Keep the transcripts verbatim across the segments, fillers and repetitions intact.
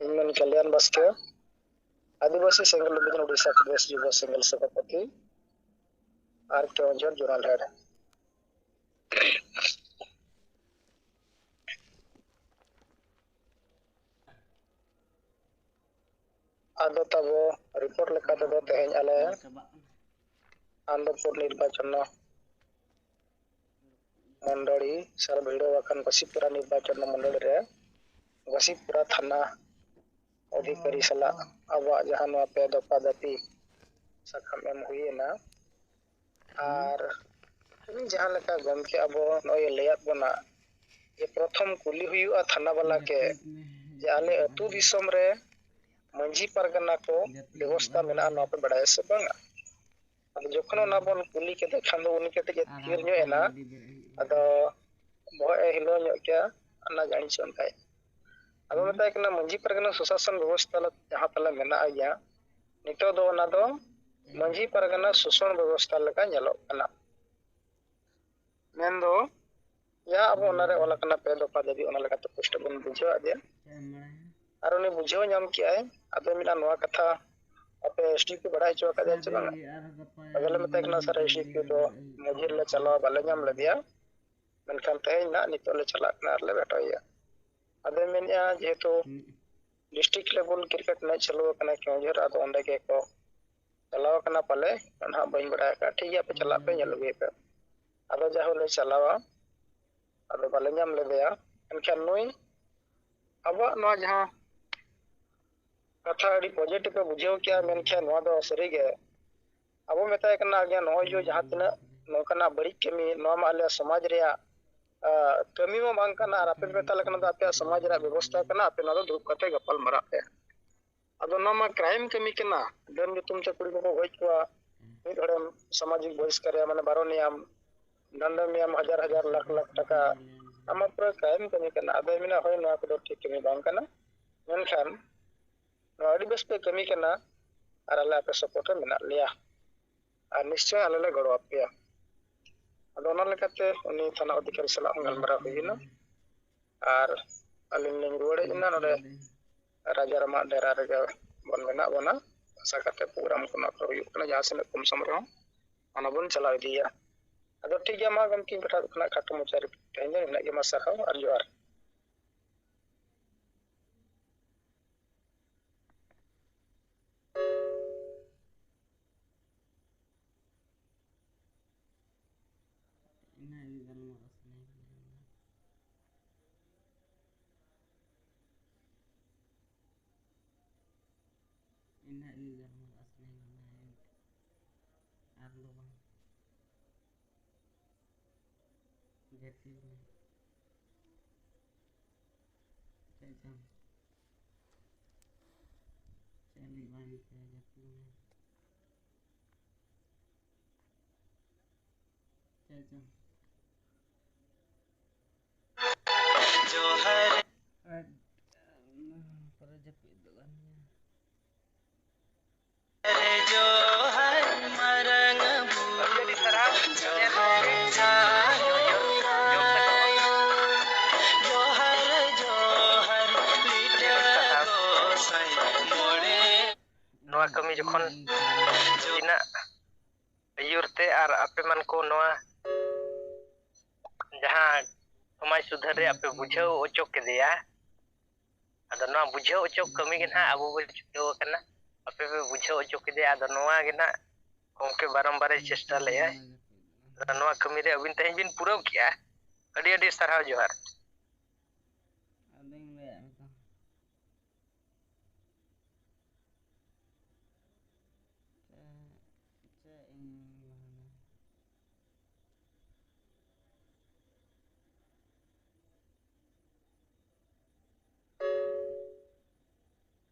ᱤᱧ ᱢᱮᱱ ᱠᱟᱞᱭᱟᱱ ᱵᱟᱥᱠᱮ, ᱟᱹᱫᱤᱵᱟᱹᱥᱤ ᱥᱮᱸᱜᱮᱞ ᱚᱵᱷᱤᱡᱟᱱ ᱳᱰᱤᱥᱟ ᱯᱨᱚᱫᱮᱥ ᱡᱩᱵᱚ ᱥᱮᱸᱜᱮᱞ ᱥᱚᱵᱷᱟᱯᱚᱛᱤ ᱟᱨ ᱠᱮᱣᱚᱱᱡᱷᱚᱨ ᱡᱳᱱᱟᱞ ᱦᱮᱰ᱾ ᱟᱫᱚ ᱛᱟᱵᱚ ᱨᱤᱯᱳᱨᱴ ᱞᱮᱠᱟ ᱛᱮᱫᱚ ᱛᱮᱦᱮᱧ ᱟᱞᱮ ᱟᱱᱫᱚᱯᱩᱨ ᱱᱤᱨᱵᱟᱪᱚᱱ ᱢᱚᱱᱰᱚᱞᱤ ᱥᱟᱨ ᱵᱷᱤᱲᱟᱹᱣ ᱟᱠᱟᱱ ᱜᱚᱥᱤᱯᱩᱨᱟ ᱱᱤᱨᱵᱟᱪᱚᱱ ᱢᱚᱱᱰᱚᱞᱤ ᱨᱮ ᱜᱚᱥᱤᱯᱩᱨᱟ ᱛᱷᱟᱱᱟ ᱚᱫᱷᱤᱠᱟᱨᱤ ᱥᱟᱞᱟᱜ ᱟᱵᱚᱣᱟᱜ ᱡᱟᱦᱟᱸ ᱱᱚᱣᱟ ᱯᱮ ᱫᱚᱯᱷᱟ ᱫᱟᱹᱵᱤ ᱥᱟᱠᱟᱢ ᱮᱢ ᱦᱩᱭᱮᱱᱟ᱾ ᱟᱨ ᱩᱱᱤ ᱡᱟᱦᱟᱸ ᱞᱮᱠᱟ ᱜᱚᱢᱠᱮ ᱟᱵᱚ ᱱᱚᱜᱼᱚᱭ ᱞᱟᱹᱭᱟᱫ ᱵᱚᱱᱟ ᱡᱮ ᱯᱨᱚᱛᱷᱚᱢ ᱠᱩᱞᱤ ᱦᱩᱭᱩᱜᱼᱟ ᱛᱷᱟᱱᱟ ᱵᱟᱞᱟ ᱠᱮ ᱡᱮ ᱟᱞᱮ ᱟᱹᱛᱩ ᱫᱤᱥᱚᱢ ᱨᱮ ᱢᱟᱹᱡᱷᱤ ᱯᱟᱨᱜᱟᱱᱟ ᱠᱚ ᱵᱮᱵᱚᱥᱛᱟ ᱢᱮᱱᱟᱜᱼᱟ, ᱱᱚᱣᱟ ᱯᱮ ᱵᱟᱲᱟᱭᱟ ᱥᱮ ᱵᱟᱝᱟ? ᱟᱫᱚ ᱡᱚᱠᱷᱚᱱ ᱚᱱᱟ ᱵᱚᱱ ᱠᱩᱞᱤ ᱠᱮᱫᱮ ᱠᱷᱟᱱ ᱫᱚ ᱩᱱᱤ ᱠᱟᱹᱴᱤᱡ ᱮ ᱛᱷᱤᱨ ᱧᱚᱜ ᱮᱱᱟ, ᱟᱫᱚ ᱵᱚᱦᱚᱜ ᱮ ᱦᱤᱞᱟᱹᱣ ᱧᱚᱜ ᱠᱮᱜᱼᱟ, ᱚᱱᱟ ᱟᱹᱲᱤᱥ ᱚᱱᱠᱟᱭ᱾ ᱟᱫᱚ ᱢᱮᱛᱟᱭ ᱠᱟᱱᱟ, ᱢᱟᱹᱡᱷᱤ ᱯᱟᱨᱜᱟᱱᱟ ᱥᱩᱥᱟᱥᱚᱱ ᱵᱮᱵᱚᱥᱛᱷᱟ ᱡᱟᱦᱟᱸ ᱛᱟᱞᱮ ᱢᱮᱱᱟᱜᱼᱟ ᱜᱮᱭᱟ, ᱱᱤᱛᱚᱜ ᱫᱚ ᱚᱱᱟ ᱫᱚ ᱢᱟᱹᱡᱷᱤ ᱯᱟᱨᱜᱟᱱᱟ ᱥᱩᱥᱚᱱ ᱵᱮᱵᱚᱥᱛᱷᱟ ᱞᱮᱠᱟ ᱧᱮᱞᱚᱜ ᱠᱟᱱᱟ᱾ ᱢᱮᱱᱫᱚ ᱡᱟᱦᱟᱸ ᱟᱵᱚ ᱚᱱᱟᱨᱮ ᱚᱞ ᱟᱠᱟᱱᱟ ᱯᱮ ᱫᱚᱯᱷᱟ ᱫᱟᱹᱵᱤ, ᱚᱱᱟ ᱞᱮᱠᱟᱛᱮ ᱯᱩᱥᱴᱟᱹ ᱵᱚᱱ ᱵᱩᱡᱷᱟᱹᱣ ᱟᱫᱮᱭᱟ᱾ ᱟᱨ ᱩᱱᱤ ᱵᱩᱡᱷᱟᱹᱣ ᱧᱟᱢ ᱠᱮᱜᱼᱟᱭ᱾ ᱟᱫᱚ ᱢᱮᱱᱟ, ᱱᱚᱣᱟ ᱠᱟᱛᱷᱟ ᱟᱯᱮ ᱮᱥ ᱰᱤ ᱯᱤ ᱵᱟᱲᱟᱭ ᱦᱚᱪᱚ ᱟᱠᱟᱫᱮᱭᱟ ᱪᱮ ᱵᱟᱝᱟ? ᱟᱫᱚ ᱞᱮ ᱢᱮᱛᱟᱭ ᱠᱟᱱᱟ, ᱥᱟᱨ, ᱮᱥ ᱰᱤ ᱯᱤ ᱫᱚ ᱢᱟᱹᱡᱷᱤ ᱨᱮᱞᱮ ᱪᱟᱞᱟᱣᱟ, ᱵᱟᱞᱮ ᱧᱟᱢ ᱞᱮᱫᱮᱭᱟ, ᱢᱮᱱᱠᱷᱟᱱ ᱛᱮᱦᱮᱧ ᱱᱟᱜ ᱱᱤᱛᱚᱜ ᱞᱮ ᱪᱟᱞᱟᱜ ᱠᱟᱱᱟ ᱟᱨ ᱞᱮ ᱵᱷᱮᱴᱟᱣᱮᱭᱟ᱾ ᱟᱫᱚᱭ ᱢᱮᱱᱮᱫᱼᱟ, ᱡᱮᱦᱮᱛᱩ ᱰᱤᱥᱴᱨᱤᱠᱴ ᱞᱮᱵᱮᱞ ᱠᱨᱤᱠᱮᱴ ᱢᱮᱪ ᱪᱟᱹᱞᱩ ᱟᱠᱟᱱᱟ ᱠᱮᱣᱚᱱᱡᱷᱚᱨ, ᱟᱫᱚ ᱚᱸᱰᱮ ᱜᱮᱠᱚ ᱪᱟᱞᱟᱣ ᱟᱠᱟᱱᱟ ᱯᱟᱞᱮ, ᱱᱟᱦᱟᱜ ᱵᱟᱹᱧ ᱵᱟᱲᱟᱭ ᱟᱠᱟᱫᱼᱟ᱾ ᱴᱷᱤᱠ ᱜᱮᱭᱟ, ᱟᱯᱮ ᱪᱟᱞᱟᱜ ᱯᱮ, ᱧᱮᱞ ᱟᱹᱜᱩᱭ ᱯᱮ᱾ ᱟᱫᱚ ᱡᱟᱦᱳ ᱞᱮ ᱪᱟᱞᱟᱣᱟ, ᱟᱫᱚ ᱵᱟᱞᱮ ᱧᱟᱢ ᱞᱮᱫᱮᱭᱟ᱾ ᱮᱱᱠᱷᱟᱱ ᱱᱩᱭ ᱟᱵᱚᱣᱟᱜ ᱱᱚᱣᱟ ᱡᱟᱦᱟᱸ ᱠᱟᱛᱷᱟ ᱟᱹᱰᱤ ᱯᱚᱡᱮᱴᱤᱵᱷ ᱮ ᱵᱩᱡᱷᱟᱹᱣ ᱠᱮᱜᱼᱟ, ᱢᱮᱱᱠᱷᱟᱱ ᱱᱚᱣᱟ ᱫᱚ ᱥᱟᱹᱨᱤᱜᱮ ᱟᱵᱚ ᱢᱮᱛᱟᱭ ᱠᱟᱱᱟ, ᱟᱜᱮ ᱱᱚᱜᱼᱚᱭ ᱡᱮ ᱡᱟᱦᱟᱸ ᱛᱤᱱᱟᱹᱜ ᱱᱚᱝᱠᱟᱱᱟᱜ ᱵᱟᱹᱲᱤᱡ ᱠᱟᱹᱢᱤ, ᱱᱚᱣᱟ ᱢᱟ ᱟᱞᱮᱭᱟᱜ ᱥᱚᱢᱟᱡᱽ ᱨᱮᱭᱟᱜ, ᱟ, ᱠᱟᱹᱢᱤ ᱢᱟ ᱵᱟᱝ ᱠᱟᱱᱟ, ᱟᱨ ᱟᱯᱮ ᱯᱮ ᱢᱮᱛᱟ ᱞᱮ ᱠᱟᱱᱟ ᱫᱚ ᱟᱯᱮᱭᱟᱜ ᱥᱚᱢᱟᱡᱽ ᱨᱮᱭᱟᱜ ᱵᱮᱵᱚᱥᱛᱷᱟ ᱠᱟᱱᱟ, ᱟᱯᱮ ᱱᱚᱣᱟ ᱫᱚ ᱫᱩᱲᱩᱵ ᱠᱟᱛᱮ ᱜᱟᱯᱟᱞ ᱢᱟᱨᱟᱜ ᱯᱮ᱾ ᱟᱫᱚ ᱱᱚᱣᱟ ᱢᱟ ᱠᱨᱟᱭᱤᱢ ᱠᱟᱹᱢᱤ ᱠᱟᱱᱟ, ᱰᱟᱹᱱ ᱧᱩᱛᱩᱢ ᱛᱮ ᱠᱩᱲᱤ ᱠᱚᱠᱚ ᱜᱚᱡ ᱠᱚᱣᱟ, ᱢᱤᱫ ᱦᱚᱲᱮᱢ ᱥᱟᱢᱟᱡᱤᱠ ᱵᱚᱦᱤᱥᱠᱟᱨᱮᱭᱟ, ᱢᱟᱱᱮ ᱵᱟᱨᱚᱱᱮᱭᱟᱢ, ᱫᱟᱱᱰᱚᱢᱮᱭᱟᱢ ᱦᱟᱡᱟᱨ ᱦᱟᱡᱟᱨ ᱞᱟᱠᱷ ᱞᱟᱠᱷ ᱴᱟᱠᱟ, ᱟᱢᱟᱜ ᱯᱩᱨᱟᱹ ᱠᱨᱟᱭᱤᱢ ᱠᱟᱹᱢᱤ ᱠᱟᱱᱟ᱾ ᱟᱫᱚᱭ ᱢᱮᱱᱟ, ᱦᱳᱭ, ᱱᱚᱣᱟ ᱠᱚᱫᱚ ᱴᱷᱤᱠ ᱠᱟᱹᱢᱤ ᱵᱟᱝ ᱠᱟᱱᱟ, ᱢᱮᱱᱠᱷᱟᱱ ᱱᱚᱣᱟ ᱟᱹᱰᱤ ᱵᱮᱥ ᱯᱮ ᱠᱟᱹᱢᱤ ᱠᱟᱱᱟ ᱟᱨ ᱟᱞᱮ ᱟᱯᱮ ᱥᱟᱯᱳᱨᱴ ᱨᱮ ᱢᱮᱱᱟᱜ ᱞᱮᱭᱟ ᱟᱨ ᱱᱤᱥᱪᱚᱭ ᱟᱞᱮ ᱞᱮ ᱜᱚᱲᱚ ᱟᱯᱮᱭᱟ᱾ ᱟᱫᱚ ᱚᱱᱟ ᱞᱮᱠᱟᱛᱮ ᱩᱱᱤ ᱛᱷᱟᱱᱟ ᱚᱫᱷᱤᱠᱟᱨᱤ ᱥᱟᱞᱟᱜ ᱦᱚᱸ ᱜᱟᱞᱢᱟᱨᱟᱣ ᱦᱩᱭ ᱮᱱᱟ ᱟᱨ ᱟᱹᱞᱤᱧ ᱞᱤᱧ ᱨᱩᱣᱟᱹᱲ ᱦᱮᱡ ᱮᱱᱟ ᱱᱚᱰᱮ᱾ ᱨᱟᱡᱟ ᱨᱟᱢᱟᱜ ᱰᱮᱨᱟ ᱨᱮᱜᱮ ᱵᱚᱱ ᱢᱮᱱᱟᱜ ᱵᱚᱱᱟ᱾ ᱟᱥᱟ ᱠᱟᱛᱮ ᱯᱨᱳᱜᱨᱟᱢ ᱠᱚ ᱱᱚᱣᱟ ᱠᱚᱨᱮ ᱦᱩᱭᱩᱜ ᱠᱟᱱᱟ, ᱡᱟᱦᱟᱸ ᱛᱤᱱᱟᱹᱜ ᱠᱚᱢ ᱥᱚᱢ ᱨᱮᱦᱚᱸ ᱚᱱᱟ ᱵᱚᱱ ᱪᱟᱞᱟᱣ ᱤᱫᱤᱭᱟ᱾ ᱟᱫᱚ ᱴᱷᱤᱠ ᱜᱮᱭᱟ, ᱢᱟ ᱜᱚᱢᱠᱮ, ᱤᱧ ᱯᱟᱦᱴᱟ ᱠᱷᱚᱱᱟᱜ ᱠᱷᱟᱴᱚ ᱢᱟᱪᱷᱟ ᱨᱮ ᱛᱮᱦᱮᱧ ᱫᱚ ᱱᱤᱱᱟᱹᱜ ᱜᱮ᱾ ᱢᱟ ᱥᱟᱨᱦᱟᱣ ᱟᱨ ᱡᱚᱦᱟᱨ᱾ ᱤᱱᱟᱹ ᱜᱮ ᱜᱟᱞᱢᱟᱨᱟᱣ ᱥᱟᱱᱟᱭᱮᱫ ᱞᱤᱧᱟ᱾ ᱤᱱᱟᱹ ᱜᱮ ᱜᱟᱞᱢᱟᱨᱟᱣ ᱥᱟᱱᱟᱭᱮᱫ ᱞᱤᱧᱟ᱾ ᱟᱨ ᱫᱚ ᱵᱟᱝ᱾ ᱡᱟᱹᱯᱤᱫ ᱢᱮ᱾ ᱪᱮᱫ ᱪᱚᱝ? ᱪᱮᱫ ᱞᱟᱹᱜᱤᱫ ᱵᱟᱝ ᱡᱟᱹᱯᱤᱫ ᱢᱮ? ᱪᱮᱫ ᱪᱚᱝ? ᱟᱨ ᱯᱚᱨᱮ ᱡᱟᱹᱯᱤᱫ ᱫᱚ ᱜᱟᱱ ᱜᱮᱭᱟ᱾ ᱡᱚᱦᱟᱨ ᱢᱟᱨᱟᱝ ᱵᱩᱨᱩ, ᱡᱚᱦᱟᱨ ᱡᱟᱦᱮᱨ ᱟᱭᱳ, ᱡᱚᱦᱟᱨ, ᱡᱚᱦᱟᱨ ᱞᱤᱴᱟᱹ ᱜᱚᱸᱥᱟᱭ ᱢᱚᱬᱮ᱾ ᱱᱚᱣᱟ ᱠᱟᱹᱢᱤ ᱡᱚᱠᱷᱚᱱ ᱟᱹᱵᱤᱱᱟᱜ ᱟᱹᱭᱩᱨ ᱛᱮ ᱟᱨ ᱟᱯᱮ ᱢᱟᱱ ᱠᱚ ᱱᱚᱣᱟ ᱡᱟᱦᱟᱸ ᱥᱚᱢᱟᱡᱽ ᱥᱩᱫᱷᱟᱹᱨ ᱨᱮᱭᱟᱜ ᱯᱮ ᱵᱩᱡᱷᱟᱹᱣ ᱦᱚᱪᱚ ᱠᱮᱫᱮᱭᱟ, ᱟᱫᱚ ᱱᱚᱣᱟ ᱵᱩᱡᱷᱟᱹᱣ ᱦᱚᱪᱚ ᱠᱟᱹᱢᱤ ᱜᱮ ᱱᱟᱦᱟᱜ ᱟᱵᱚ ᱵᱚ ᱪᱷᱩᱴᱟᱹᱣ ᱟᱠᱟᱱᱟ᱾ ᱟᱯᱮ ᱯᱮ ᱵᱩᱡᱷᱟᱹᱣ ᱦᱚᱪᱚ ᱠᱮᱫᱮᱭᱟ, ᱟᱫᱚ ᱱᱚᱣᱟ ᱜᱮ ᱱᱟᱦᱟᱜ ᱜᱚᱢᱠᱮ ᱵᱟᱨᱚᱢᱵᱟᱨᱮ ᱪᱮᱥᱴᱟ ᱞᱮᱫᱼᱟᱭ᱾ ᱟᱫᱚ ᱱᱚᱣᱟ ᱠᱟᱹᱢᱤ ᱨᱮ ᱟᱹᱵᱤᱱ ᱛᱮᱦᱮᱧ ᱵᱤᱱ ᱯᱩᱨᱟᱹᱣ ᱠᱮᱜᱼᱟ, ᱟᱹᱰᱤ ᱟᱹᱰᱤ ᱥᱟᱨᱦᱟᱣ, ᱡᱚᱦᱟᱨ᱾ ᱟᱫᱚᱧ ᱞᱟᱹᱭᱟᱫ ᱢᱮᱫᱚ᱾ ᱪᱮᱫ, ᱪᱮᱫ ᱤᱧ ᱢᱮᱱᱟ?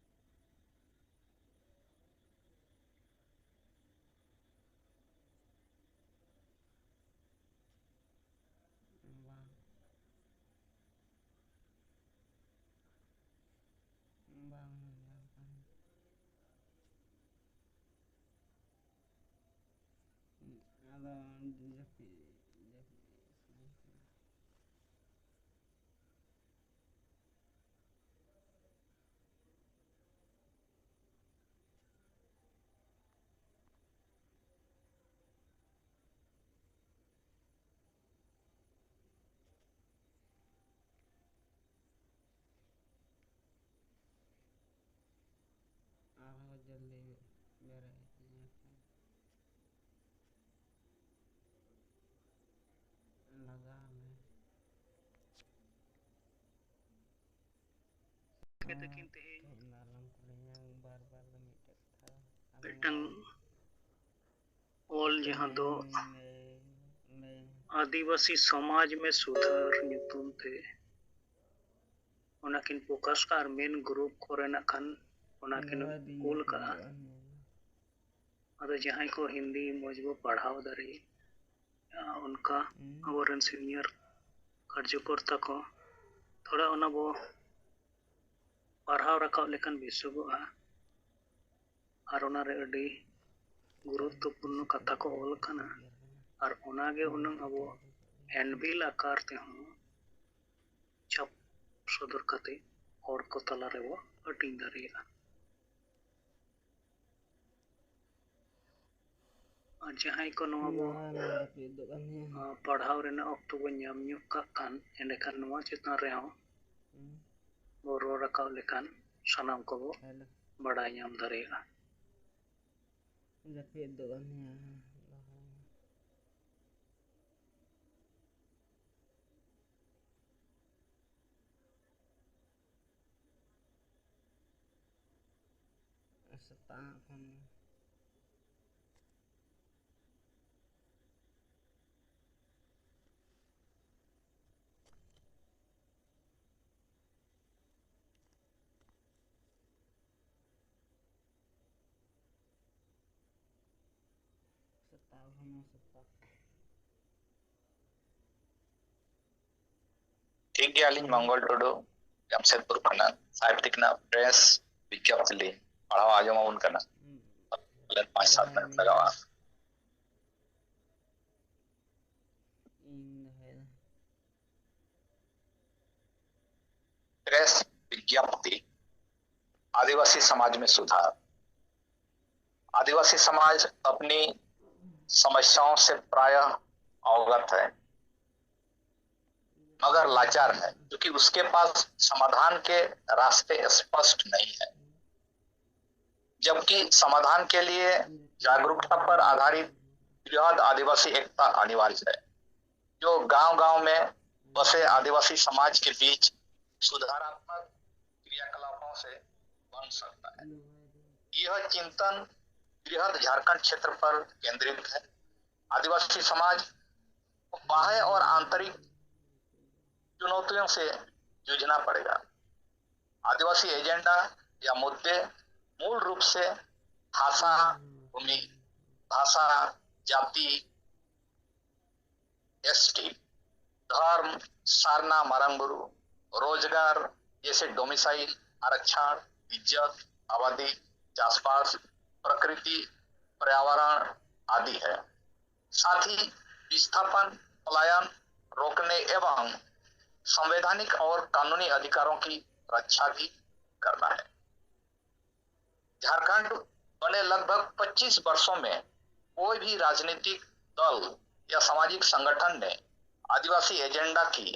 ᱵᱟᱝ, ᱵᱟᱝ ᱧᱮᱞ ᱧᱟᱢ ᱠᱟᱱᱟ᱾ ᱟᱫᱚ ᱡᱟᱹᱯᱤᱫ, ᱡᱟᱹᱯᱤᱫ ᱥᱟᱱᱟᱧ ᱠᱟᱱᱟ᱾ ᱡᱚᱞᱫᱤ ᱵᱮᱨᱮᱫ ᱛᱤᱧᱟᱹ᱾ ᱞᱟᱜᱟᱣ ᱢᱮ᱾ ᱛᱟᱹᱠᱤᱱ ᱛᱮᱦᱮᱧ ᱛᱮᱦᱮᱧ ᱫᱚ ᱟᱞᱚᱢ ᱠᱩᱞᱤᱧᱟ, ᱵᱟᱨ ᱵᱟᱨ ᱫᱚ ᱢᱤᱫᱴᱮᱡ ᱠᱟᱛᱷᱟ᱾ ᱟᱞᱚᱢ ᱢᱤᱫᱴᱟᱝ ᱚᱞ ᱡᱟᱦᱟᱸ ᱫᱚ ᱞᱟᱹᱭ, ᱞᱟᱹᱭ᱾ ᱟᱹᱫᱤᱵᱟᱹᱥᱤ ᱥᱚᱢᱟᱡᱽ ᱢᱮ ᱥᱩᱫᱷᱟᱹᱨ ᱧᱩᱛᱩᱢ ᱛᱮ ᱚᱱᱟ ᱠᱤᱱ ᱯᱨᱚᱠᱟᱥ ᱠᱟᱜᱼᱟ ᱟᱨ ᱢᱮᱱ ᱜᱨᱩᱯ ᱠᱚᱨᱮᱱᱟᱜ ᱠᱷᱟᱱ ᱚᱱᱟ ᱠᱤᱱ ᱱᱚᱣᱟ ᱫᱤᱱ ᱠᱩᱞ ᱠᱟᱜᱼᱟ᱾ ᱦᱩᱭᱩᱜᱼᱟ, ᱱᱤᱭᱟᱹ᱾ ᱟᱫᱚ ᱡᱟᱦᱟᱸᱭ ᱠᱚ ᱦᱤᱱᱫᱤ ᱢᱚᱡᱽ ᱵᱚ ᱯᱟᱲᱦᱟᱣ ᱫᱟᱲᱮᱭᱟᱜᱼᱟ, ᱚᱱᱠᱟ ᱦᱩᱸ᱾ ᱟᱵᱚᱨᱮᱱ ᱥᱤᱱᱤᱭᱟᱨ ᱠᱟᱨᱡᱚᱠᱚᱨᱛᱟ ᱠᱚ ᱛᱷᱚᱲᱟ ᱚᱱᱟ ᱵᱚ ᱯᱟᱲᱦᱟᱣ ᱨᱟᱠᱟᱵ ᱞᱮᱠᱷᱟᱱ ᱵᱮᱥᱚᱜᱚᱜᱼᱟ᱾ ᱟᱨ ᱚᱱᱟᱨᱮ ᱟᱹᱰᱤ ᱜᱩᱨᱩᱛᱛᱚᱯᱩᱨᱱᱚ ᱠᱟᱛᱷᱟ ᱠᱚ ᱚᱞ ᱟᱠᱟᱱᱟ᱾ ᱟᱨ ᱚᱱᱟᱜᱮ ᱦᱩᱱᱟᱹᱝ ᱟᱵᱚ ᱦᱮᱱᱰᱵᱤᱞ ᱟᱠᱟᱨ ᱛᱮᱦᱚᱸ ᱪᱷᱟᱯ ᱥᱚᱫᱚᱨ ᱠᱟᱛᱮ ᱦᱚᱲ ᱠᱚ ᱛᱟᱞᱟ ᱨᱮᱵᱚ ᱦᱟᱹᱴᱤᱧ ᱫᱟᱲᱮᱭᱟᱜᱼᱟ᱾ ᱟᱨ ᱡᱟᱦᱟᱸᱭ ᱠᱚ ᱱᱚᱣᱟ ᱵᱚ, ᱱᱚᱣᱟ ᱢᱟ ᱡᱟᱹᱯᱤᱫ ᱫᱚ ᱠᱟᱱ ᱜᱮᱭᱟ᱾ ᱟ, ᱯᱟᱲᱦᱟᱣ ᱨᱮᱱᱟᱜ ᱚᱠᱛᱚ ᱵᱚ ᱧᱟᱢ ᱧᱚᱜ ᱠᱟᱜ ᱠᱷᱟᱱ, ᱮᱸᱰᱮᱠᱷᱟᱱ ᱱᱚᱣᱟ ᱪᱮᱛᱟᱱ ᱨᱮᱦᱚᱸ ᱦᱩᱸ᱾ ᱵᱚ ᱨᱚᱲ ᱨᱟᱠᱟᱵ ᱞᱮᱠᱷᱟᱱ ᱥᱟᱱᱟᱢ ᱠᱚᱵᱚ ᱦᱮᱞᱳ᱾ ᱵᱟᱰᱟᱭ ᱧᱟᱢ ᱫᱟᱲᱮᱭᱟᱜᱼᱟ᱾ ᱡᱟᱹᱯᱤᱫ ᱫᱚ ᱠᱟᱱ ᱜᱮᱭᱟ᱾ ᱥᱮᱛᱟᱜ ᱠᱷᱚᱱ ᱥᱮᱛᱟᱜ ᱠᱷᱚᱱ ᱥᱮᱛᱟᱜ᱾ ᱴᱷᱤᱠ ᱜᱮᱭᱟ, ᱟᱹᱞᱤᱧ ᱢᱚᱝᱜᱚᱞ ᱴᱩᱰᱩ, ᱡᱟᱢᱥᱮᱫᱽᱯᱩᱨ ᱠᱷᱚᱱᱟᱜ ᱥᱟᱦᱮᱵᱽ ᱛᱤᱠᱤᱱᱟᱜ ᱯᱨᱮᱥ ᱵᱤᱡᱽᱧᱟᱯᱛᱤ ᱞᱤᱧ ᱯᱟᱲᱦᱟᱣ ᱟᱸᱡᱚᱢ ᱟᱵᱚᱱ ᱠᱟᱱᱟ᱾ ᱦᱩᱸ᱾ ᱯᱟᱞᱮᱱ ᱯᱟᱸᱪ ᱥᱟᱛ ᱢᱤᱱᱤᱴ ᱞᱟᱜᱟᱜᱼᱟ᱾ ᱤᱧ ᱫᱚᱦᱚᱭᱮᱫᱟ᱾ प्रेस विज्ञप्ति। आदिवासी समाज में सुधार। आदिवासी समाज अपनी समस्याओं से प्रायः अवगत है, मगर लाचार है, क्योंकि उसके पास समाधान के रास्ते स्पष्ट नहीं है। जबकि समाधान के लिए जागरूकता पर आधारित बृहद आदिवासी एकता अनिवार्य है, जो गांव-गांव में बसे आदिवासी समाज के बीच सुधारात्मक क्रियाकलापों से बन सकता है। यह चिंतन बृहद झारखंड क्षेत्र पर केंद्रित है। आदिवासी समाज को बाह्य और आंतरिक चुनौतियों से जूझना पड़ेगा। आदिवासी एजेंडा या मुद्दे मूल रूप से भाषा, भूमि, भाषा, जाति, एसटी, धर्म, सारना, मारंगुरु, रोजगार जैसे डोमिसाइल, आरक्षण, इज्जत, आबादी, चासबास, प्रकृति, पर्यावरण आदि है। साथ ही विस्थापन, पलायन रोकने एवं संवैधानिक और कानूनी अधिकारों की रक्षा भी करना है। झारखंड बने लगभग पच्चीस वर्षों में कोई भी राजनीतिक दल या सामाजिक संगठन ने आदिवासी एजेंडा की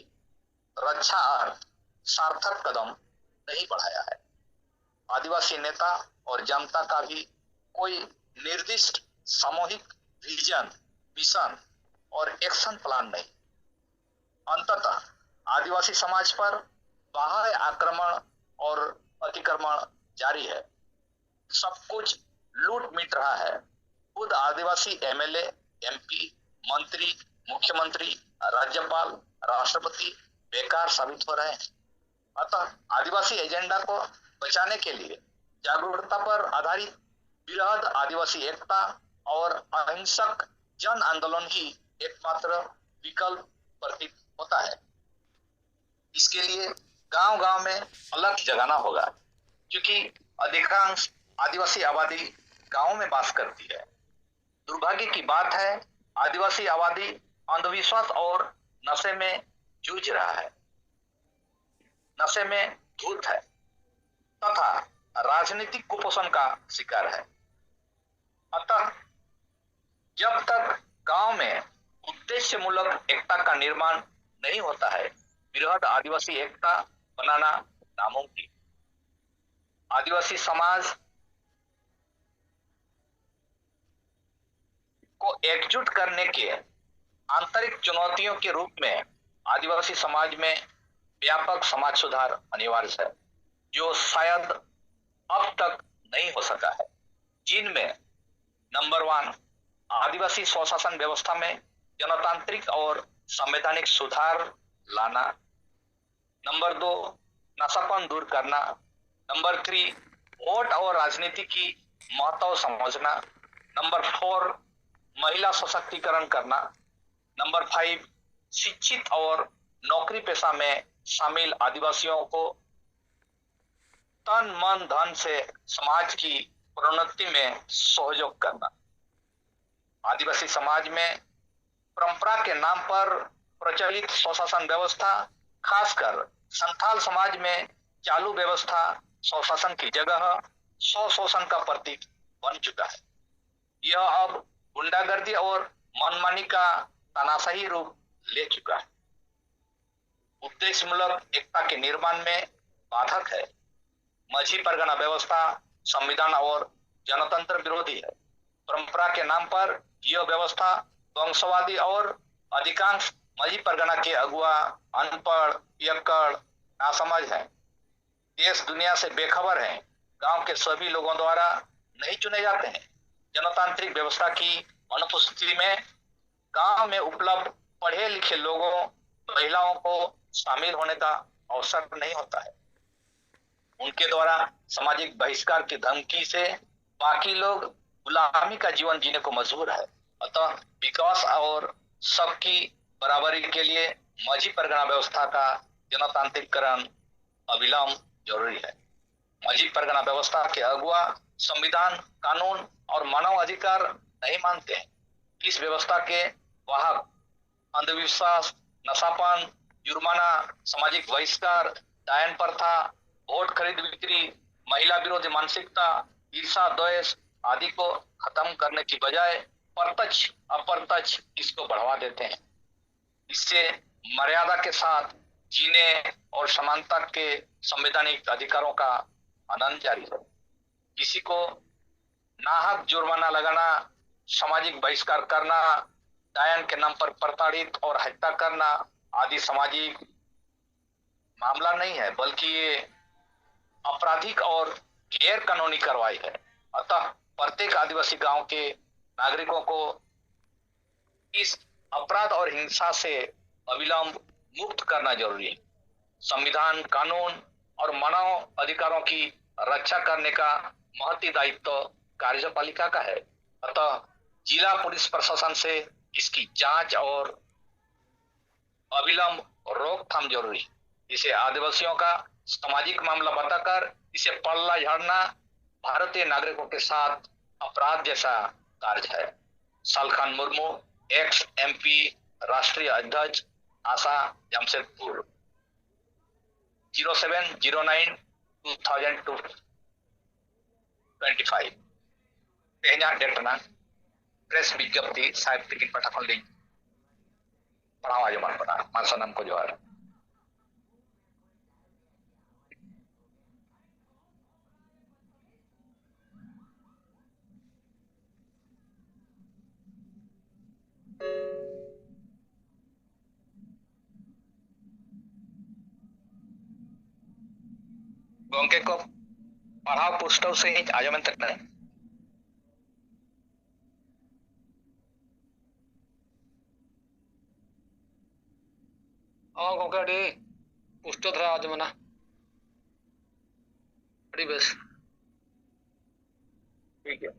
रक्षा अर्थ सार्थक कदम नहीं बढ़ाया है। आदिवासी नेता और जनता का भी कोई निर्दिष्ट सामूहिक विजन, मिशन और एक्शन प्लान नहीं। अंततः आदिवासी समाज पर बाह्य आक्रमण और अतिक्रमण जारी है। सब कुछ लूट मिट रहा है। खुद आदिवासी एमएलए, एमपी, मंत्री, मुख्यमंत्री, राज्यपाल, राष्ट्रपति बेकार साबित हो रहे हैं। अतः आदिवासी एजेंडा को बचाने के लिए जागरूकता पर आधारित बृहद आदिवासी एकता और अहिंसक जन आंदोलन ही एकमात्र विकल्प प्रतीत होता है। इसके लिए गांव-गांव में अलख जगाना होगा, क्योंकि अधिकांश आदिवासी आबादी गांवों में बास करती है। दुर्भाग्य की बात है, आदिवासी आबादी अंधविश्वास और नशे में जूझ रहा है, नशे में धुत है तथा राजनीतिक कुपोषण का शिकार है। अतः जब तक गांव में उद्देश्यमूलक एकता का निर्माण नहीं होता है, बृहद आदिवासी एकता बनाना नामुमकिन। आदिवासी समाज को एकजुट करने के आंतरिक चुनौतियों के रूप में आदिवासी समाज में व्यापक समाज सुधार अनिवार्य है, जो शायद अब तक नहीं हो सका है, जिनमें नंबर वन, आदिवासी स्वशासन व्यवस्था में जनतांत्रिक और संवैधानिक सुधार लाना, नंबर दो, नशापन दूर करना, नंबर थ्री, वोट और राजनीति की महत्व समझना, नंबर फोर, महिला सशक्तिकरण करना, नंबर फाइव, शिक्षित और नौकरी पेशा में शामिल आदिवासियों को तन मन धन से समाज की प्रोन्नति में सहयोग करना। आदिवासी समाज में परंपरा के नाम पर प्रचलित स्वशासन व्यवस्था, खासकर संथाल समाज में चालू व्यवस्था, स्वशासन की जगह स्वशोषण का प्रतीक बन चुका है। यह अब गुंडागर्दी और मनमानी का तानाशाही रूप ले चुका है। उद्देश्यमूलक एकता के निर्माण में बाधक है। मझी परगना व्यवस्था संविधान और जनतंत्र विरोधी है। परंपरा के नाम पर यह व्यवस्था वंशवादी और अधिकांश मझी परगना के अगुआ अनपढ़, पियक्कड़, नासमझ हैं। देश दुनिया से बेखबर हैं। गांव के सभी लोगों द्वारा नहीं चुने जाते हैं। जनतांत्रिक व्यवस्था की अनुपस्थिति में गांव में उपलब्ध पढ़े लिखे लोगों, महिलाओं को शामिल होने का अवसर नहीं होता है। उनके द्वारा सामाजिक बहिष्कार की धमकी से बाकी लोग गुलामी का जीवन जीने को मजबूर है। अतः विकास और सबकी बराबरी के लिए मझी परगना व्यवस्था का जनतांत्रिकरण अविलंब जरूरी है। मझी परगना व्यवस्था के अगुआ संविधान, कानून और मानव अधिकार नहीं मानते हैं। इस व्यवस्था के वाहक अंधविश्वास, नशापान, जुर्माना, सामाजिक बहिष्कार, डायन प्रथा, वोट खरीद बिक्री, महिला विरोधी मानसिकता, ईर्षा, द्वेष आदि को खत्म करने की बजाय प्रत्यक्ष अप्रत्यक्ष इसको बढ़ावा देते हैं। इससे मर्यादा के साथ जीने और समानता के संवैधानिक अधिकारों का हनन जारी है। किसी को नाहक जुर्माना लगाना, सामाजिक बहिष्कार करना, डायन के नाम पर प्रताड़ित और हत्या करना आदि सामाजिक मामला नहीं है, बल्कि ये आपराधिक और गैर कानूनी कार्रवाई है। अतः प्रत्येक आदिवासी गांव के नागरिकों को इस अपराध और हिंसा से अविलंब मुक्त करना जरूरी है। संविधान, कानून और मानव अधिकारों की रक्षा करने का महती दायित्व कार्यपालिका का है। अतः जिला पुलिस प्रशासन से इसकी जांच और अविलंब रोकथाम जरूरी है। इसे आदिवासियों का सामाजिक मामला बताकर इसे पल्ला झाड़ना भारतीय नागरिकों के साथ अपराध जैसा कार्य है। सालखान मुर्मू, एक्स एमपी, राष्ट्रीय अध्यक्ष, आशा, Jamshedpur, zero seven zero nine two thousand two twenty five. ᱛᱮᱦᱮᱧᱟᱜ ᱰᱮᱴ ᱨᱮᱱᱟᱜ ᱯᱨᱮᱥ ᱵᱤᱡᱽᱧᱚᱯᱛᱤ ᱥᱟᱦᱮᱵᱽ ᱛᱤᱠᱤᱱ ᱯᱟᱦᱴᱟ ᱠᱷᱚᱱ ᱞᱤᱧ ᱯᱟᱲᱦᱟᱣ ᱟᱸᱡᱚᱢᱟᱫ ᱵᱚᱱᱟ᱾ ᱢᱟ ᱥᱟᱱᱟᱢ ᱠᱚ ᱡᱚᱦᱟᱨ᱾ ᱜᱚᱢᱠᱮ ᱠᱚ ᱯᱟᱲᱦᱟᱣ ᱯᱩᱥᱴᱟᱹᱣ ᱥᱟᱺᱦᱤᱡ ᱟᱸᱡᱚᱢᱮᱱ ᱛᱟᱵᱚᱱᱟ᱾ ᱦᱚᱸ ᱜᱚᱢᱠᱮ, ᱟᱹᱰᱤ ᱯᱩᱥᱴᱟᱹᱣ ᱫᱷᱟᱨᱟ ᱟᱸᱡᱚᱢᱮᱱᱟ᱾ ᱟᱹᱰᱤ ᱵᱮᱥ᱾ ᱴᱷᱤᱠ ᱜᱮᱭᱟ᱾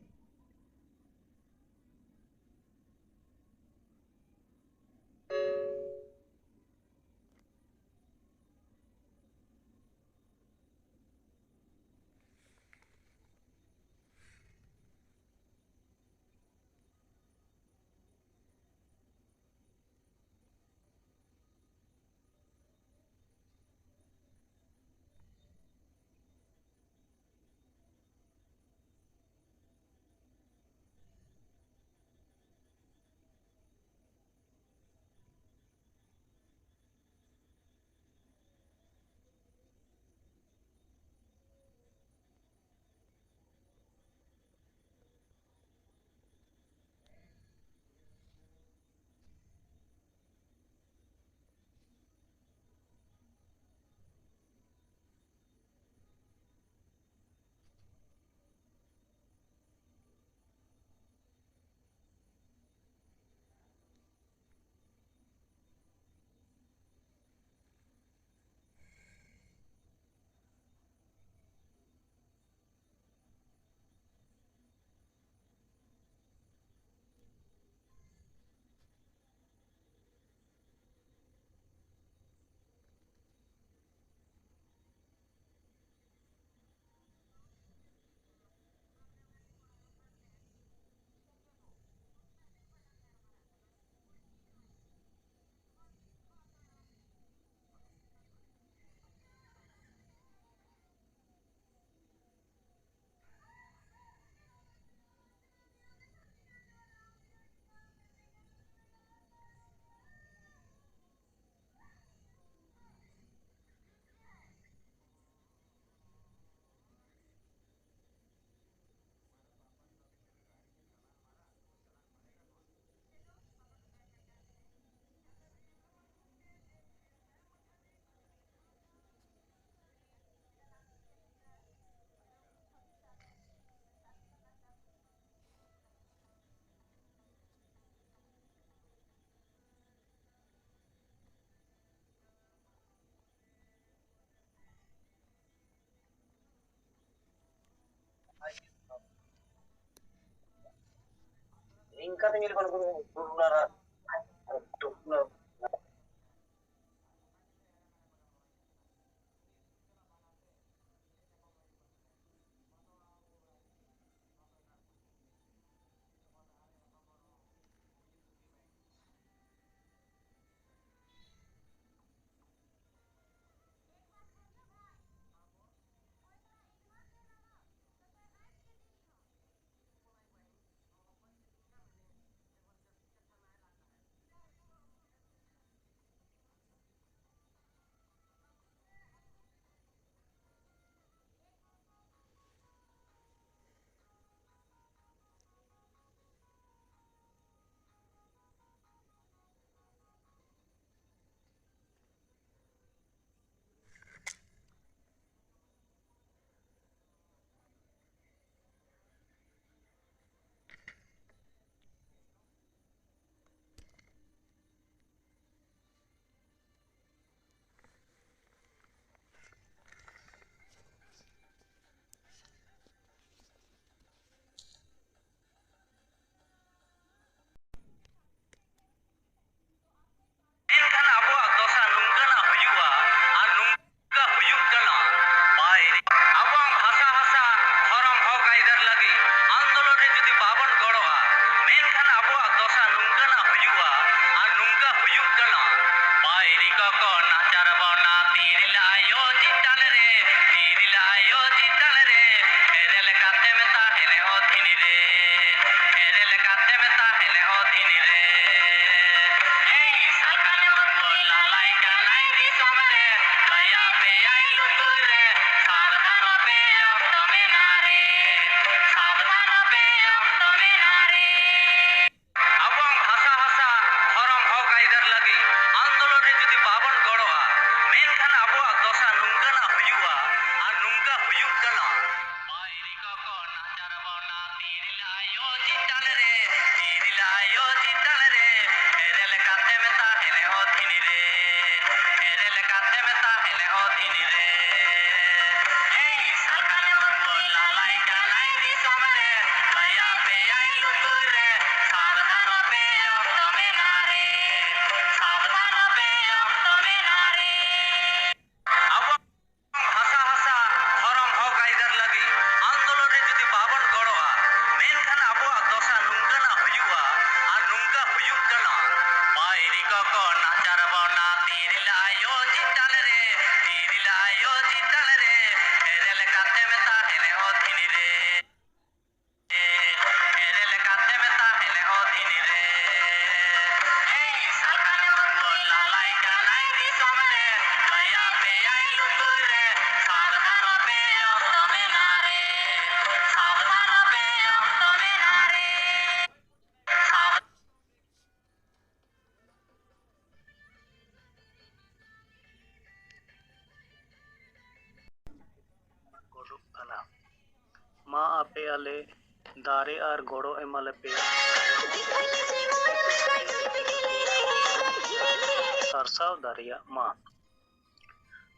ᱱᱤᱝᱠᱟᱹ ᱛᱮ ᱧᱮᱞ ᱜᱟᱱᱚᱜ ᱠᱟᱱᱟ, ᱴᱩᱠᱱᱟᱹ ᱢᱮᱱᱠᱷᱟᱱ ᱟᱵᱚᱣᱟᱜ ᱫᱚᱥᱟ ᱱᱚᱝᱠᱟᱱᱟᱜ ᱦᱩᱭᱩᱜᱼᱟ ᱟᱨ ᱱᱚᱝᱠᱟ ᱦᱩᱭᱩᱜ ᱠᱟᱱᱟ᱾ ᱵᱟᱭ, ᱟᱵᱚᱣᱟᱜ ᱵᱷᱟᱥᱟ, ᱦᱟᱥᱟ, ᱫᱷᱚᱨᱚᱢ, ᱦᱚᱠ ᱟᱹᱭᱫᱟᱹᱨ ᱞᱟᱹᱜᱤᱫ ᱟᱱᱫᱳᱞᱚᱱ ᱨᱮ ᱡᱩᱫᱤ ᱵᱟᱵᱚᱱ ᱜᱚᱲᱚᱜᱼᱟ, ᱢᱮᱱᱠᱷᱟᱱ ᱟᱵᱚᱣᱟᱜ ᱫᱚᱥᱟ ᱱᱚᱝᱠᱟᱱᱟᱜ ᱦᱩᱭᱩᱜᱼᱟ ᱟᱨ ᱱᱚᱝᱠᱟ ᱦᱩᱭᱩᱜ ᱠᱟᱱᱟ᱾ ᱵᱟᱭᱨᱤ ᱠᱚᱠᱚ ᱱᱟᱪᱟᱨ ᱵᱚᱱᱟ ᱛᱤᱨᱞᱟᱹ ᱟᱭᱳ ᱪᱮᱛᱟᱱ ᱨᱮ, ᱛᱤᱨᱞᱟᱹ ᱟᱭᱳ ᱪᱮᱛᱟᱱ ᱨᱮ, ᱮᱨᱮᱞ ᱠᱟᱛᱮᱢ ᱛᱟᱦᱮᱱ ᱚᱫᱷᱤᱱ ᱨᱮ᱾ ᱮᱨᱮᱞ ᱠᱟᱛᱮᱢ ᱛᱟᱦᱮᱱ ᱚᱫᱷᱤᱱ ᱨᱮ᱾ ᱮᱭ ᱥᱟᱞᱠᱷᱟᱱ ᱢᱩᱨᱢᱩ ᱞᱟᱞᱟᱭ ᱠᱟᱱᱟᱭ ᱫᱤᱥᱚᱢ ᱨᱮ, ᱞᱟᱭᱟ ᱯᱮᱭᱟᱭ ᱞᱩᱛᱩᱨ ᱨᱮ, ᱥᱟᱵᱫᱷᱟᱱ ᱯᱮ ᱚᱠᱛᱚ ᱢᱮᱱᱟᱜ ᱨᱮ, ᱥᱟᱵᱫᱷᱟᱱ ᱯᱮ ᱚᱠᱛᱚ ᱢᱮᱱᱟᱜ ᱨᱮ᱾ ᱟᱵᱚᱣᱟᱜ ᱵᱷᱟᱥᱟ, ᱦᱟᱥᱟ, ᱫᱷᱚᱨᱚᱢ, ᱦᱚᱠ ᱟᱹᱭᱫᱟᱹᱨ ᱞᱟᱹᱜᱤᱫ ᱟᱱᱫᱳᱞᱚᱱ ᱨᱮ ᱡᱩᱫᱤ ᱵᱟᱵᱚᱱ ᱜᱚᱲᱚᱜᱼᱟ, ᱢᱮᱱᱠᱷᱟᱱ ᱟᱵᱚᱣᱟᱜ ᱫᱚᱥᱟ ᱱᱚᱝᱠᱟᱱᱟᱜ ᱦᱩᱭᱩᱜᱼᱟ ᱟᱨ ᱱᱚᱝᱠᱟ ᱦᱩᱭᱩᱜ ᱠᱟᱱᱟ᱾ ᱵᱟᱭᱨᱤ ᱠᱚᱠᱚ ᱱᱟᱪᱟᱨ ᱵᱚᱱᱟ ᱛᱤᱨᱞᱟᱹ ᱟᱭᱳ ᱪᱮᱛᱟᱱ ᱨᱮ, ᱛᱤᱨᱞᱟᱹ ᱟᱭᱳ ᱪᱮᱛᱟᱱ ᱨᱮ, ᱮᱨᱮᱞ ᱠᱟᱛᱮᱢ ᱛᱟᱦᱮᱱ ᱚᱫᱷᱤᱱ ᱨᱮ, ᱮᱨᱮᱞ ᱠᱟᱛᱮᱢ ᱛᱟᱦᱮᱱ ᱚᱫᱷᱤᱱ ᱨᱮ᱾ ᱮᱭ ᱥᱟᱞᱠᱷᱟᱱ ᱢᱩᱨᱢᱩ ᱞᱟᱞᱟᱭ ᱠᱟᱱᱟᱭ ᱫᱤᱥᱚᱢ ᱨᱮ, ᱞᱟᱭᱟ ᱯᱮᱭᱟᱭ ᱞᱩᱛᱩᱨ ᱨᱮ, ᱯᱮ ᱟᱞᱮ ᱫᱟᱨᱮ ᱟᱨ ᱜᱚᱲᱚ ᱮᱢᱟᱞᱮᱯᱮ ᱥᱟᱨᱥᱟᱣ ᱫᱟᱲᱮᱭᱟᱜ ᱢᱟ᱾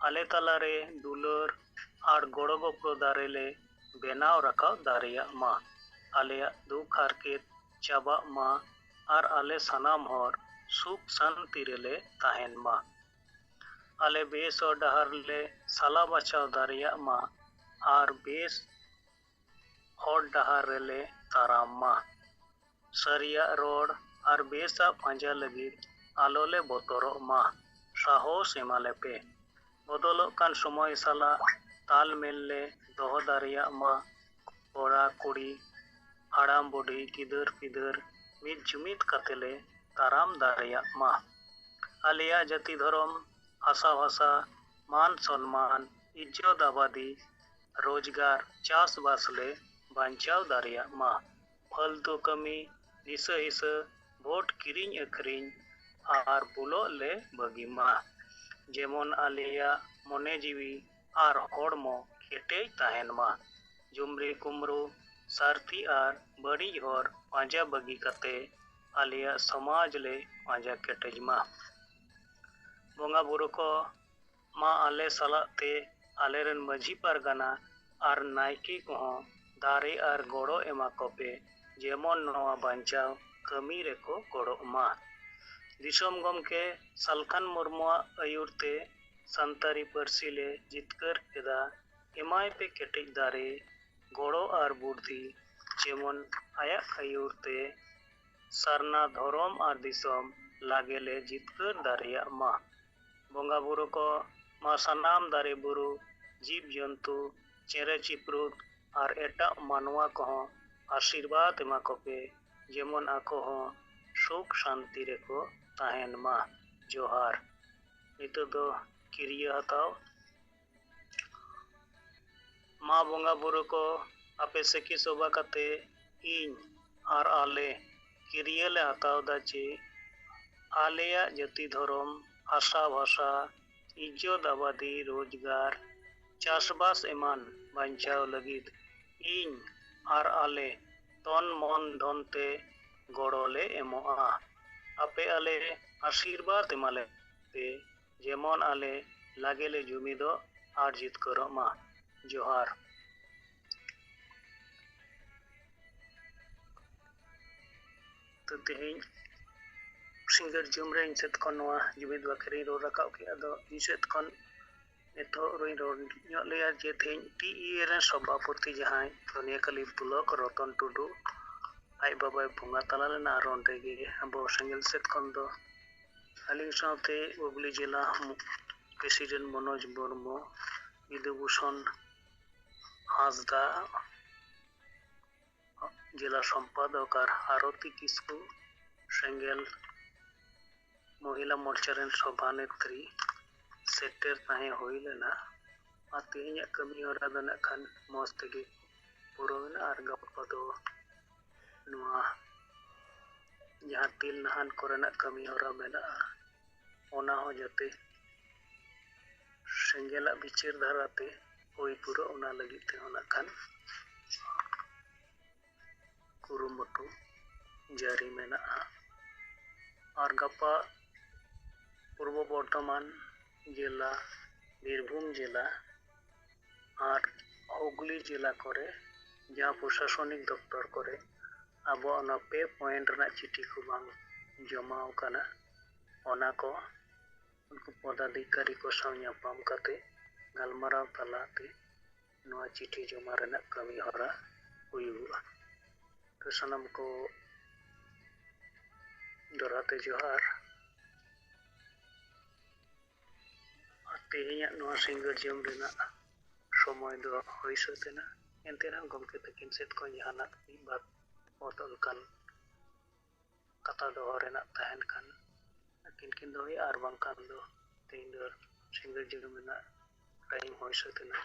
ᱟᱞᱮ ᱛᱟᱞᱟᱨᱮ ᱫᱩᱞᱟᱹᱲ ᱟᱨ ᱜᱚᱲᱚ ᱜᱚᱯᱚᱲᱚ ᱫᱟᱨᱮ ᱞᱮ ᱵᱮᱱᱟᱣ ᱨᱟᱠᱟᱵ ᱫᱟᱲᱮᱭᱟᱜ ᱢᱟ᱾ ᱟᱞᱮᱭᱟᱜ ᱫᱩᱠ ᱦᱟᱨᱠᱮᱛ ᱪᱟᱵᱟᱜ ᱢᱟ ᱟᱨ ᱟᱞᱮ ᱥᱟᱱᱟᱢ ᱦᱚᱲ ᱥᱩᱠ ᱥᱟᱱᱛᱤ ᱨᱮᱞᱮ ᱛᱟᱦᱮᱱ ᱢᱟ᱾ ᱟᱞᱮ ᱵᱮᱥ ᱦᱚᱨ ᱰᱟᱦᱟᱨ ᱞᱮ ᱥᱟᱞᱟ ᱵᱟᱪᱷᱟᱣ ᱫᱟᱲᱮᱭᱟᱜ ᱢᱟ ᱟᱨ ᱵᱮᱥ ᱦᱚᱨ ᱰᱟᱦᱟᱨ ᱨᱮᱞᱮ ᱛᱟᱲᱟᱢ ᱢᱟ᱾ ᱥᱟᱹᱨᱤᱭᱟᱜ ᱨᱚᱲ ᱟᱨ ᱵᱮᱥᱟᱜ ᱯᱟᱸᱡᱟ ᱞᱟᱹᱜᱤᱫ ᱟᱞᱚᱞᱮ ᱵᱚᱛᱚᱨᱚᱜ ᱢᱟ᱾ ᱥᱟᱦᱚᱥ ᱮᱢᱟᱞᱮᱯᱮ᱾ ᱵᱚᱫᱚᱞᱚᱜ ᱠᱟᱱ ᱥᱚᱢᱚᱭ ᱥᱟᱞᱟᱜ ᱛᱟᱞᱢᱮᱞ ᱞᱮ ᱫᱚᱦᱚ ᱫᱟᱲᱮᱭᱟᱜ ᱢᱟ᱾ ᱠᱚᱲᱟ ᱠᱩᱲᱤ, ᱦᱟᱲᱟᱢ ᱵᱩᱰᱷᱤ, ᱜᱤᱫᱟᱹᱨ ᱯᱤᱫᱟᱹᱨ ᱢᱤᱫ ᱡᱩᱢᱤᱫ ᱠᱟᱛᱮ ᱞᱮ ᱛᱟᱲᱟᱢ ᱫᱟᱲᱮᱭᱟᱜ ᱢᱟ᱾ ᱟᱞᱮᱭᱟᱜ ᱡᱟᱹᱛᱤ ᱫᱷᱚᱨᱚᱢ, ᱦᱟᱥᱟ ᱵᱷᱟᱥᱟ, ᱢᱟᱱ ᱥᱚᱱᱢᱟᱱ, ᱤᱡᱽᱡᱚᱛ ᱟᱵᱟᱫᱤ, ᱨᱳᱡᱽᱜᱟᱨ, ᱪᱟᱥᱵᱟᱥ ᱞᱮ ᱵᱟᱧᱪᱟᱣ ᱫᱟᱲᱮᱭᱟᱜ ᱢᱟ᱾ ᱯᱷᱟᱹᱞᱛᱩ ᱠᱟᱹᱢᱤ, ᱱᱤᱥᱟᱹ ᱦᱤᱥᱟᱹ, ᱵᱷᱳᱴ ᱠᱤᱨᱤᱧ ᱟᱹᱠᱷᱨᱤᱧ ᱟᱨ ᱵᱩᱞᱚᱜ ᱞᱮ ᱵᱟᱹᱜᱤ ᱢᱟ᱾ ᱡᱮᱢᱚᱱ ᱟᱞᱮᱭᱟᱜ ᱢᱚᱱᱮ ᱡᱤᱣᱤ ᱟᱨ ᱦᱚᱲᱢᱚ ᱠᱮᱴᱮᱡ ᱛᱟᱦᱮᱱ ᱢᱟ᱾ ᱡᱩᱢᱨᱤ ᱠᱩᱢᱨᱩ, ᱥᱟᱹᱨᱛᱷᱤ ᱟᱨ ᱵᱟᱹᱲᱤᱡ ᱦᱚᱨ ᱯᱟᱸᱡᱟ ᱵᱟᱹᱜᱤ ᱠᱟᱛᱮ ᱟᱞᱮᱭᱟᱜ ᱥᱚᱢᱟᱡᱽ ᱞᱮ ᱯᱟᱸᱡᱟ ᱠᱮᱴᱮᱡ ᱢᱟ᱾ ᱵᱚᱸᱜᱟ ᱵᱩᱨᱩ ᱠᱚ, ᱢᱟ ᱟᱞᱮ ᱥᱟᱞᱟᱜ ᱛᱮ ᱟᱞᱮᱨᱮᱱ ᱢᱟᱹᱡᱷᱤ ᱯᱟᱨᱜᱟᱱᱟ ᱟᱨ ᱱᱟᱭᱠᱮ ᱠᱚᱦᱚᱸ ᱫᱟᱨᱮ ᱟᱨ ᱜᱚᱲᱚ ᱮᱢᱟ ᱠᱚᱯᱮ, ᱡᱮᱢᱚᱱ ᱱᱚᱣᱟ ᱵᱟᱧᱪᱟᱣ ᱠᱟᱹᱢᱤ ᱨᱮᱠᱚ ᱜᱚᱲᱚᱜ ᱢᱟ᱾ ᱫᱤᱥᱚᱢ ᱜᱚᱢᱠᱮ ᱥᱟᱞᱠᱷᱟᱱ ᱢᱩᱨᱢᱩᱣᱟᱜ ᱟᱹᱭᱩᱨ ᱛᱮ ᱥᱟᱱᱛᱟᱲᱤ ᱯᱟᱹᱨᱥᱤ ᱞᱮ ᱡᱤᱛᱠᱟᱹᱨ ᱠᱮᱫᱟ᱾ ᱮᱢᱟᱭ ᱯᱮ ᱠᱮᱴᱮᱡ ᱫᱟᱨᱮ, ᱜᱚᱲᱚ ᱟᱨ ᱵᱩᱫᱽᱫᱷᱤ, ᱡᱮᱢᱚᱱ ᱟᱭᱟᱜ ᱟᱹᱭᱩᱨ ᱛᱮ ᱥᱟᱨᱱᱟ ᱫᱷᱚᱨᱚᱢ ᱟᱨ ᱫᱤᱥᱚᱢ ᱞᱟᱜᱮ ᱞᱮ ᱡᱤᱛᱠᱟᱹᱨ ᱫᱟᱲᱮᱭᱟᱜ ᱢᱟ᱾ ᱵᱚᱸᱜᱟ ᱵᱩᱨᱩ ᱠᱚ, ᱢᱟ ᱥᱟᱱᱟᱢ ᱫᱟᱨᱮ ᱵᱩᱨᱩ, ᱡᱤᱵᱽ ᱡᱚᱱᱛᱩ, ᱪᱮᱬᱮ ᱪᱤᱯᱨᱩᱫ ᱟᱨ ᱮᱴᱟᱜ ᱢᱟᱱᱣᱟ ᱠᱚᱦᱚᱸ ᱟᱥᱤᱨᱵᱟᱫᱽ ᱮᱢᱟ ᱠᱚᱯᱮ, ᱡᱮᱢᱚᱱ ᱟᱠᱚ ᱦᱚᱸ ᱥᱩᱠ ᱥᱟᱱᱛᱤ ᱨᱮᱠᱚ ᱛᱟᱦᱮᱱ ᱢᱟ᱾ ᱡᱚᱦᱟᱨ᱾ ᱱᱤᱛᱚᱜ ᱫᱚ ᱠᱤᱨᱤᱭᱟᱹ ᱦᱟᱛᱟᱣ᱾ ᱢᱟ ᱵᱚᱸᱜᱟ ᱵᱩᱨᱩ ᱠᱚ, ᱟᱯᱮ ᱥᱟᱹᱠᱷᱤ ᱥᱚᱵᱷᱟ ᱠᱟᱛᱮ ᱤᱧ ᱟᱨ ᱟᱞᱮ ᱠᱤᱨᱤᱭᱟᱹ ᱞᱮ ᱦᱟᱛᱟᱣ ᱫᱟ ᱪᱮ ᱟᱞᱮᱭᱟᱜ ᱡᱟᱹᱛᱤ ᱫᱷᱚᱨᱚᱢ, ᱦᱟᱥᱟ ᱵᱷᱟᱥᱟ, ᱤᱡᱽᱡᱚᱛ ᱟᱵᱟᱫᱤ, ᱨᱳᱡᱽᱜᱟᱨ, ᱪᱟᱥᱵᱟᱥ ᱮᱢᱟᱱ ᱵᱟᱧᱪᱟᱣ ᱞᱟᱹᱜᱤᱫ ᱤᱧ ᱟᱨ ᱟᱞᱮ ᱛᱚᱱ ᱢᱚᱱ ᱫᱷᱚᱱ ᱛᱮ ᱜᱚᱲᱚ ᱞᱮ ᱮᱢᱚᱜᱼᱟ᱾ ᱟᱯᱮ ᱟᱞᱮ ᱟᱥᱤᱨᱵᱟᱫᱽ ᱮᱢᱟᱞᱮ ᱯᱮ, ᱡᱮᱢᱚᱱ ᱟᱞᱮ ᱞᱟᱜᱮ ᱞᱮ ᱡᱩᱢᱤᱫᱚᱜ ᱟᱨ ᱡᱤᱛᱠᱟᱹᱨᱚᱜ ᱢᱟ᱾ ᱡᱚᱦᱟᱨ᱾ ᱛᱚ ᱛᱮᱦᱮᱧ ᱥᱤᱸᱜᱟᱹᱲ ᱡᱚᱢ ᱨᱮ ᱤᱧ ᱥᱮᱫ ᱠᱷᱚᱱ ᱱᱚᱣᱟ ᱡᱩᱢᱤᱫ ᱵᱟᱠᱷᱮᱲ ᱤᱧ ᱨᱚᱲ ᱨᱟᱠᱟᱵ ᱠᱮᱫᱟ᱾ ᱟᱫᱚ ᱤᱧ ᱥᱮᱫ ᱠᱷᱚᱱ ᱱᱤᱛᱚᱜ ᱨᱤᱧ ᱨᱚᱲ ᱧᱚᱜ ᱞᱮᱭᱟ ᱡᱮ ᱛᱮᱦᱮᱧ ᱴᱤ ᱤ ᱮ ᱨᱮᱱ ᱥᱚᱵᱷᱟᱯᱚᱛᱤ ᱡᱟᱦᱟᱸᱭ ᱫᱷᱚᱱᱤᱭᱟᱹᱠᱟᱹᱞᱤ ᱵᱞᱚᱠ ᱨᱚᱛᱚᱱ ᱴᱩᱰᱩ ᱟᱡ ᱵᱟᱵᱟᱭ ᱵᱚᱸᱜᱟ ᱛᱟᱞᱟ ᱞᱮᱱᱟ᱾ ᱟᱨ ᱚᱸᱰᱮ ᱜᱮ ᱟᱵᱚ ᱥᱮᱸᱜᱮᱞ ᱥᱮᱫ ᱠᱷᱚᱱ ᱫᱚ ᱟᱹᱞᱤᱧ ᱥᱟᱶᱛᱮ ᱦᱩᱜᱽᱞᱤ ᱡᱮᱞᱟ ᱯᱨᱮᱥᱤᱰᱮᱱᱴ ᱢᱚᱱᱳᱡᱽ ᱢᱩᱨᱢᱩ, ᱵᱤᱫᱩ ᱵᱷᱩᱥᱚᱱ ᱦᱟᱸᱥᱫᱟ, ᱡᱮᱞᱟ ᱥᱚᱢᱯᱟᱫᱚᱠ ᱟᱨ ᱟᱨᱚᱛᱤ ᱠᱤᱥᱠᱩ ᱥᱮᱸᱜᱮᱞ ᱢᱚᱦᱤᱞᱟ ᱢᱳᱨᱪᱟ ᱨᱮᱱ ᱥᱚᱵᱷᱟᱱᱮᱛᱨᱤ ᱥᱮᱴᱮᱨ ᱛᱟᱦᱮᱸ ᱦᱩᱭ ᱞᱮᱱᱟ᱾ ᱟᱨ ᱛᱮᱦᱮᱧᱟᱜ ᱠᱟᱹᱢᱤ ᱦᱚᱨᱟ ᱫᱚ ᱱᱟᱜ ᱠᱷᱟᱱ ᱢᱚᱡᱽ ᱛᱮᱜᱮ ᱯᱩᱨᱟᱹᱣ ᱮᱱᱟ᱾ ᱟᱨ ᱜᱟᱯᱟ ᱫᱚ ᱱᱚᱣᱟ ᱡᱟᱦᱟᱸ ᱛᱤᱞ ᱱᱟᱦᱟᱱ ᱠᱚᱨᱮᱱᱟᱜ ᱠᱟᱹᱢᱤ ᱦᱚᱨᱟ ᱢᱮᱱᱟᱜᱼᱟ, ᱚᱱᱟ ᱦᱚᱸ ᱡᱟᱛᱮ ᱥᱮᱸᱜᱮᱞᱟᱜ ᱵᱤᱪᱟᱹᱨ ᱫᱷᱟᱨᱟᱛᱮ ᱦᱩᱭ ᱯᱩᱨᱟᱹᱜ, ᱚᱱᱟ ᱞᱟᱹᱜᱤᱫ ᱛᱮᱦᱚᱸ ᱱᱟᱜ ᱠᱷᱟᱱ ᱠᱩᱨᱩᱢᱩᱴᱩ ᱡᱟᱹᱨᱤ ᱢᱮᱱᱟᱜᱼᱟ᱾ ᱟᱨ ᱜᱟᱯᱟ ᱯᱩᱨᱵᱚ ᱵᱚᱨᱫᱷᱚᱢᱟᱱ ᱡᱮᱞᱟ, ᱵᱤᱨᱵᱷᱩᱢ ᱡᱮᱞᱟ ᱟᱨ ᱦᱩᱜᱽᱞᱤ ᱡᱮᱞᱟ ᱠᱚᱨᱮ ᱡᱟᱦᱟᱸ ᱯᱨᱚᱥᱟᱥᱚᱱᱤᱠ ᱫᱚᱯᱛᱚᱨ ᱠᱚᱨᱮ ᱟᱵᱚᱣᱟᱜ ᱚᱱᱟ ᱯᱮ ᱯᱚᱭᱮᱱᱴ ᱨᱮᱱᱟᱜ ᱪᱤᱴᱷᱤ ᱠᱚ ᱵᱟᱝ ᱡᱚᱢᱟᱣ ᱠᱟᱱᱟ, ᱚᱱᱟ ᱠᱚ ᱩᱱᱠᱩ ᱯᱚᱫᱟᱫᱷᱤᱠᱟᱨᱤ ᱠᱚ ᱥᱟᱶ ᱧᱟᱯᱟᱢ ᱠᱟᱛᱮ ᱜᱟᱞᱢᱟᱨᱟᱣ ᱛᱟᱞᱟᱛᱮ ᱱᱚᱣᱟ ᱪᱤᱴᱷᱤ ᱡᱚᱢᱟ ᱨᱮᱱᱟᱜ ᱠᱟᱹᱢᱤ ᱦᱚᱨᱟ ᱦᱩᱭᱩᱜᱼᱟ᱾ ᱛᱚ ᱥᱟᱱᱟᱢ ᱠᱚ ᱫᱚᱦᱲᱟ ᱛᱮ ᱡᱚᱦᱟᱨ᱾ ᱟᱨ ᱛᱮᱦᱮᱧᱟᱜ ᱱᱚᱣᱟ ᱥᱤᱸᱜᱟᱹᱲ ᱡᱚᱢ ᱨᱮᱱᱟᱜ ᱥᱚᱢᱚᱭ ᱫᱚ ᱦᱩᱭ ᱥᱟᱹᱛ ᱮᱱᱟ᱾ ᱮᱱᱛᱮ ᱨᱮᱦᱚᱸ ᱜᱚᱢᱠᱮ ᱛᱟᱹᱠᱤᱱ ᱥᱮᱫ ᱠᱷᱚᱱ ᱡᱟᱦᱟᱱᱟᱜ ᱢᱤᱫ ᱵᱟᱨ ᱚᱛ ᱚᱱᱠᱟᱱ ᱠᱟᱛᱷᱟ ᱫᱚᱦᱚ ᱨᱮᱱᱟᱜ ᱛᱟᱦᱮᱱ ᱠᱷᱟᱱ ᱟᱹᱠᱤᱱ ᱠᱤᱱ ᱫᱚᱦᱚᱭᱟ, ᱟᱨ ᱵᱟᱝᱠᱷᱟᱱ ᱫᱚ ᱛᱮᱦᱮᱧ ᱫᱚ ᱥᱤᱸᱜᱟᱹᱲ ᱡᱚᱢ ᱨᱮᱱᱟᱜ ᱴᱟᱭᱤᱢ ᱦᱩᱭ ᱥᱟᱹᱛ ᱮᱱᱟ᱾